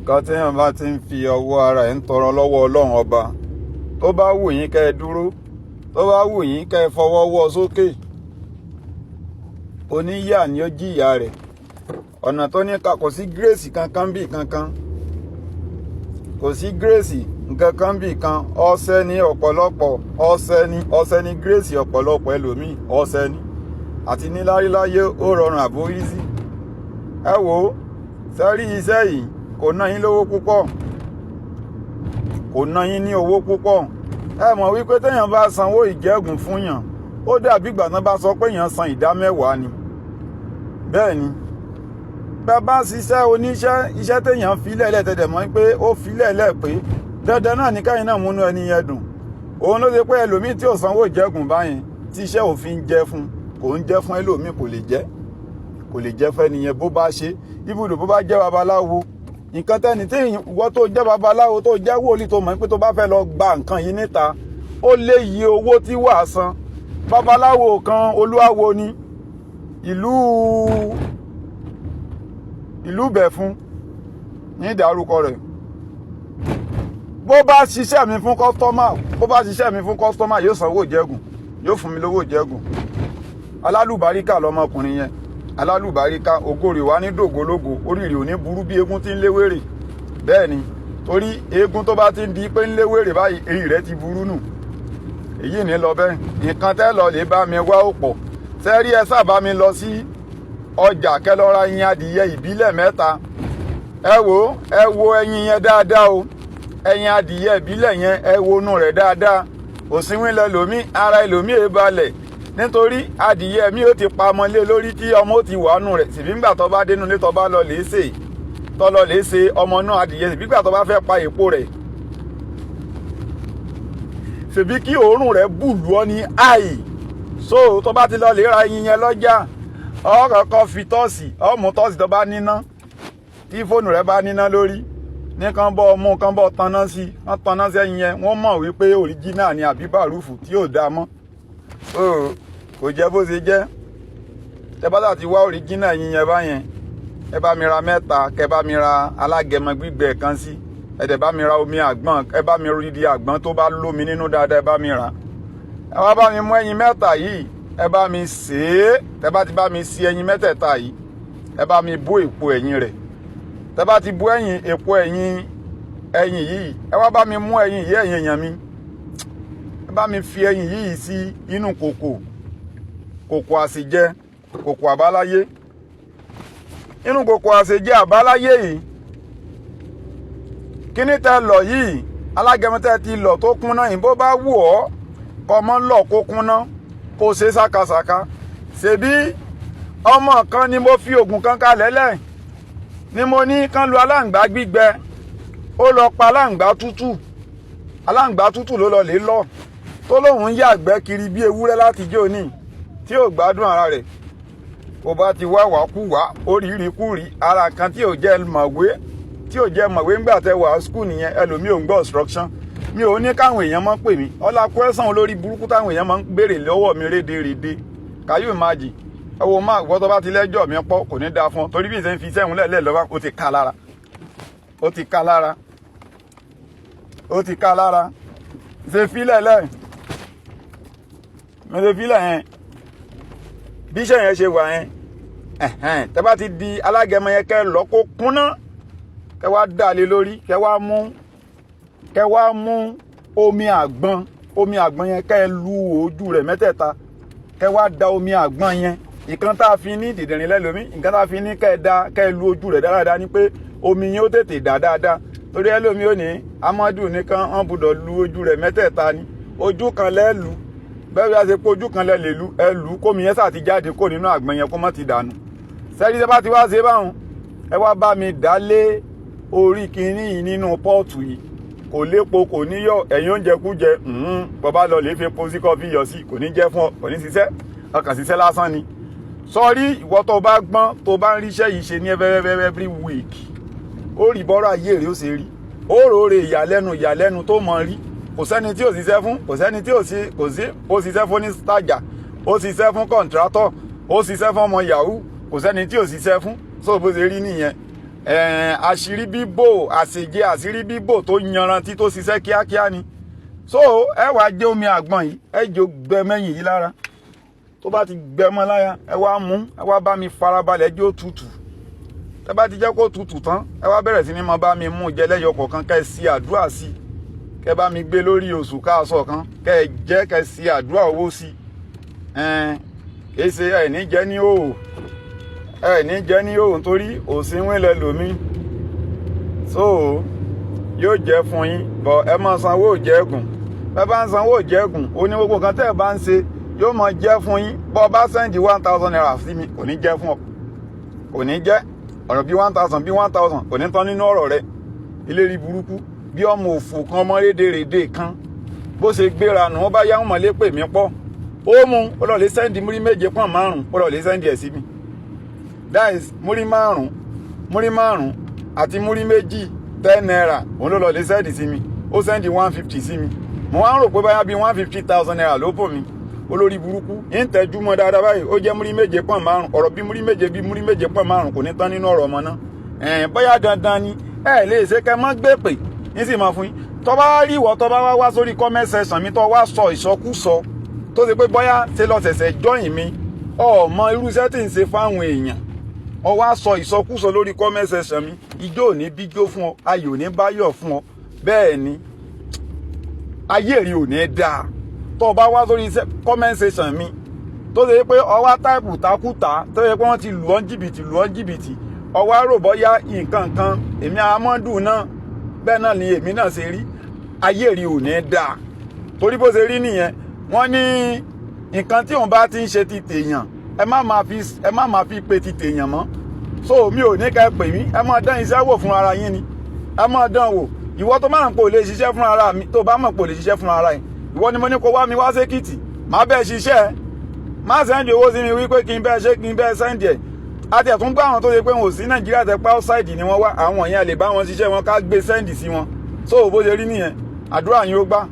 Nǹkan téèyàn bá ti ń fi ọwọ́ ara ẹ̀ ń tọrọ lọ́wọ́ Ọlọ́run Ọba, tó bá wù yín kẹ́ ẹ dúró, tó bá wù yín kẹ́ ẹ fọwọ́ wọ́ sókè, oníyà ni ó jìyà rẹ̀. Ọ̀nà tó ní ká, kò sí grace kankan bí kankan, kò sí grace nǹkan kan bí kan. Ọṣẹ ní ọ̀pọ̀lọpọ̀, ọṣẹ ní, ọṣẹ ní grace ọ̀pọ̀lọpọ̀ ẹlòmíì, ọṣẹ ní àti níláríláyé ó rọrùn àbórísí. Ẹ wò ó, sẹ́rí iṣẹ́ yìí kò ná yín lówó púpọ̀, kò ná yín ní owó púpọ̀. Ẹ mọ̀ wípé téèyàn bá sanwó ìjẹ́gùn fún yàn, ó dàbí ìgbà tán bá sọ pé èèyàn san 10% ni. Bẹ́ẹ̀ ni, bẹ́ẹ̀ bá ṣiṣẹ́ oníṣẹ́, iṣẹ́ téèyàn filẹ̀ lẹ́tẹ̀dẹ̀ mọ́ pé ó filẹ̀ lẹ̀ pé dandan náà ní káyìn náà múnú ẹni yẹn dùn. Òun ló ṣe pé ẹlòmíì tí ò sanwó ìjẹ́gùn báyẹn, tí iṣẹ́ òfin jẹ́ fún, kò ń jẹ́ fún ẹlòmíì, kò lè jẹ́, kò lè jẹ́ fẹ́ nìyẹn. Bó bá ṣe ibùdó, bó bá jẹ́ babaláwo, nǹkan tẹ́ni tí ìwọ tó jẹ́ babaláwo, tó jẹ́ wòlíì, tó mọ̀ pé tó bá fẹ́ lọ gba nǹkan yìí níta, ó lé iye owó tí wàá san. Babaláwo kan, olúwawo ni ìlú Bẹ̀fún ní ìdárúkọ rẹ̀. Bó bá ṣiṣẹ́ mi fún customer, bó bá ṣiṣẹ́ mi fún customer, yóò sanwó ìjẹ́gùn, yóò fún mi lówó ìjẹ́gùn. Alálùbáríkà lọmọkùnrin yẹn, alálùbáríkà. Ògo rẹ̀ wá ní dògólógo, orí rẹ̀ ò ní burú bí eégún tí ń léwèrè. Bẹ́ẹ̀ ni, torí eégún tó bá ti ń di pé ń léwèrè báyìí, èyí rẹ̀ ti burú nù. Èyí ní lọ bẹ́ẹ̀. Nǹkan tẹ́ lọ lè bá mi wá ó pọ̀ sẹ́rí. Ẹ sábà mi lọ sí ọjà, kẹ́ lọ ra ẹyin adìyẹ ìbílẹ̀ 3. Ẹ wo, ẹ wo ẹyin yẹn dáadáa o. Ẹyin adìyẹ ìbílẹ̀ yẹn, ẹ wo inú rẹ̀ dáadáa. Òsínwín lẹ lòmí, ara ẹlòmí ẹ balẹ̀, nítorí adìyẹ mi ó ti pa ọmọ lé lórí tí ọmọ ó ti wà nù rẹ̀. Sì nígbà tó bá dénú ilé, tó bá lọ lè ṣe, tó lọ lè ṣe ọmọ náà adìyẹ, sì nígbà tó bá fẹ́ pa èpo rẹ̀, ṣèbí kí òórùn rẹ̀ bùlù ọ ní àì. So tó bá ti lọ lè ra ẹyin yẹn lọ́jà, ọ kọ́kọ́ fi tọ́ọ̀sì, ọ mú tọ́ọ̀sì tó bá níná, tí fóònù rẹ̀ bá níná lórí ní kán bọ́ mú, kán bọ́ tanná sí, kán tanná sí ẹyin yẹn, wọ́n mọ̀ wípé original ni àbí bàrúfù tí ò dáa mọ́. Kò jẹ́ bó ṣe jẹ́. Tẹ bá ti wá original ẹyin yẹn báyẹn, ẹ bá mi ra 3, kẹ bá mi ra alágẹmọ gbígbẹ kan sí, ẹ dẹ̀ bá mi ra omi àgbọn, ẹ bá mi rí di àgbọn tó bá lómi nínú dáadáa, ẹ bá mi rà. Ẹ wá bá mi mú ẹyin 3 yìí, ẹ bá mi sè é. Tẹ bá ti bá mi sè ẹyin mẹ́tẹ̀ẹ̀ta yìí, ẹ bá mi bó èpo ẹ̀yìn rẹ̀. Tẹ bá ti bó ẹ̀yìn, èpo ẹ̀yìn ẹyin yìí, ẹ wá bá mi mú ẹyin yìí, ẹ̀yìn èèyàn mi, ẹ bá mi fi ẹyin yìí sí inú kòkò, kòkò àsèjẹ, kòkò àbáláyé. Inú kòkò àsèjẹ àbáláyé yìí, kíní tẹ lọ yìí, alágẹmọ tẹ ti lọ tó kúnná yìí, bó bá wù ọ́ kọ mọ́ lọ kó kúnná, kó ṣe ṣàkàṣàkà. Ṣèbí ọmọ kan ni mo fi oògùn kan kalẹ̀ lẹ̀ ni mo ní kán lu aláǹgbá gbígbẹ, ó lọ pa aláǹgbá tútù. Aláǹgbá tútù ló lọ lè lọ, tó lóun ń yàgbẹ́ kiri bí ewúrẹ́ láti jẹ́ òní tí ò gbádùn ara rẹ̀. Kó bá ti wá wàá kú wá oríire kú rí ara kan tí ò jẹ́ mọ̀wé, tí ò jẹ́ mọ̀wé ńgbà tẹ wà school nìyẹn. Ẹlòmíì ò ń gbọ́ instruction. Mi ò ní káwọn èèyàn máa ń pè mí ọlá question olórí burúkú táwọn èèyàn máa ń béèrè lọ́wọ́ mi rédèrèdè. Can you imagine? Ẹ wo, máa gbọ́, tó bá ti lẹ́jọ́ mi pọ̀, kò ní dáa fún ọ, torí bí ìṣe ń fi sẹ́hùn lẹ́lẹ́ lọ́wọ́, ó ti ká lára, ó ti ká lára, ó ti ká lára. Ṣe fílẹ̀ lẹ́ mo ṣe fílẹ̀ yẹn, bí iṣẹ́ yẹn ṣe wà yẹn. Tẹ́ bá ti di alágẹmọ yẹn, kẹ́ lọ kó kúnná, kẹ́ wá dà lé lórí, kẹ́ wá mú omi àgbọn, omi àgbọn yẹn, kẹ́ lu ojú rẹ̀ mẹ́tẹ̀ẹ̀ta, kẹ́ wá da omi àgbọn yẹn. Ìkan tá a fi ní dìdìrín lẹ́lòmí, nǹkan tá a fi ní kẹ́ da, kẹ́ lu ojú rẹ̀ dáadáa ni pé omi yẹn ó tètè dà dáadáa, torí ẹlòmí ò ní amadu nìkan wọ́n gbọ́dọ̀ lu ojú rẹ̀ mẹ́tẹ̀ẹ̀ta ni. Ojú kan lẹ́ẹ̀lú bẹ́ẹ̀, bí a ṣe pé ojú kan lẹ́ lè lu, ẹ lù kómi yẹn sà ti jáde kó nínú àgbọn yẹn, kó má ti dànù. Sẹ́rí, tẹ́ bá ti wá ṣe báwọn, ẹ wá bá mi dá lé orí kinní yìí nínú pot yìí. Kò lépo, kò níyọ̀. Ẹ̀yin oúnjẹ kújẹ, bàbá lọ lè fi epo sí, kọ́ fi yọ̀ sí, kò ní jẹ́ fún ọ, kò ní ṣiṣẹ́, ọkàn ṣiṣẹ́ lásán ni. Sọrí ìwọ tó bá gbọ́n, tó bá ń ríṣẹ́ yìí ṣe ní every week, ó rí bọ́rọ̀ ayé rẹ̀ ó ṣe rí, ó ròore ìyàlẹ́nu, ìyàlẹ́nu tó mọ̀ rí. Kò sẹ́ni tí ò ṣiṣẹ́ fún, kò sẹ́ni tí ò sí, kò sí. Ó ṣiṣẹ́ fún onítajà, ó ṣiṣẹ́ fún contractor, ó ṣiṣẹ́ fún ọmọ yahoo, kò sẹ́ni tí ò ṣiṣẹ́ fún. So bó ṣe rí nìyẹn. Àṣírí bíbò, àṣejẹ àṣírí bíbò tó yanrantí, tó ṣiṣẹ́ kíákíá ni. So ẹ wàá jẹ omi àgbọn yìí, ẹ jò gbẹ mẹ́yìn yìí lára. Tó bá ti gbẹ mọ́ láyà, ẹ wá mú, ẹ wá bá mi farabalẹ̀ jẹ́ ó tutù. Ẹ bá ti jẹ́ kó tutù tán, ẹ wá bẹ̀rẹ̀ sí ní máa bá mi mú jẹ lẹ́yọ kọ̀ọ̀kan. Kẹ́ ẹ sí àdúrà sí, kẹ́ ẹ bá mi gbé lórí oṣù káàsọ̀ kan, kẹ́ ẹ jẹ́ kẹ́ ẹ sí àdúrà owó sí. Ẹn kìí ṣe ẹ ní jẹ́ ní òò, ẹ ní jẹ́ ní òò, nítorí òsínwín lẹ lòmí. So yóò jẹ́ fún yín bọ̀. Ẹ máa sanwó ìjẹ́gùn. Bẹ́ẹ̀ bá ń sanwó ìjẹ́gùn, ó ní gbogbo nǹkan tẹ́ ẹ bá ń ṣe yóò máa jẹ́ fún yín. Bọ́ bá send ₦1,000 sí mi, kò ní jẹ́ fún ọ, kò ní jẹ́ ọ̀rọ̀ bí 1,000, bí 1,000 kò ní tán nínú ọ̀rọ̀ rẹ. Ìlérí burúkú bí ọmọ òfò kan, ọmọ rédèrèdè kan, bó ṣe gbéra nù. Wọ́n bá yá wọn mọ̀lé pè mí pọ̀, ó mú ó lọ lè send múrí 7 pọ́n 5, ó lọ lè send ẹ̀ sí mi. That is múrí 5, múrí 5 àti múrí 2, ₦10, òun ló lọ lè send sí mi. Ó send 150 sí mi. Mo wá ń rò pé báyà bí ₦150,000 ló bò mí. Olórí burúkú ń tẹ́jú mọ́ dáadáa báyìí. Ó jẹ́ múrí 7 pọ́n 5, ọ̀rọ̀ bí múrí 7, bí múrí 7 pọ́n 5 kò ní tán nínú ọ̀rọ̀ ọmọ náà. Ẹ̀ẹ́n bóyá dandan ni ẹ lè ṣe kẹ́ mọ́ gbé pè ní sì máa fún yín. Tó bá rí ìwọ tó bá wá wá sórí comment section mi, tó wá sọ ìsọkúsọ, tó ṣe pé bóyá ṣe lọ ṣẹ̀ṣẹ̀ join mi, ọmọ irú iṣẹ́ tí ń ṣe fáwọn èèyàn, ọ wá sọ ìsọkúsọ lórí comment section mi, ijó ò ní bíjó fún ọ, ayò ò ní báyọ̀ fún ọ, bẹ́ẹ̀ ni ayé rí ò ní dáa. Tó o bá wá sórí comment section mi, tó ṣe pé ọ wá type takúta, tó ṣe pé wọ́n ti lù ọ́ jìbìtì, lù ọ́ jìbìtì, ọ wá rò bóyá nǹkan kan èmi amọ́dù náà, bẹ́ẹ̀ náà ni èmi náà ṣe rí, ayé rí ò ní dáa. Torí bó ṣe rí nìyẹn. Wọ́n ní nǹkan tí òun bá ti ń ṣe ti tèèyàn, ẹ má máa fi pe ti tèèyàn mọ́. So mi ò ní ká ẹ pè mí. Ẹ máa dán iṣẹ́ wò fún ara yín ni, ẹ máa dán wò. Ìwọ tó máa ń pò lè ṣiṣẹ́ fún ara mi, tó bá mọ̀ pò lè ṣiṣẹ́ fún ara yìí, ìwọ ni mo ní kó wá mi wá sékìtì, má bẹ́ẹ̀ ṣiṣẹ́. Má send owó sí mi wípé kí n bẹ́ẹ̀ ṣe, kí n bẹ́ẹ̀ send ẹ̀. Àti ẹ̀tún gbọ́ àwọn tó ṣe pé wọn ò sí Nàìjíríà, tẹ pé outside ni wọ́n wá, àwọn yẹn lè bá wọn ṣiṣẹ́ wọn, ká gbé send sí wọn. So bó ṣe rí nìyẹn. Àdúrà yín ó gbà.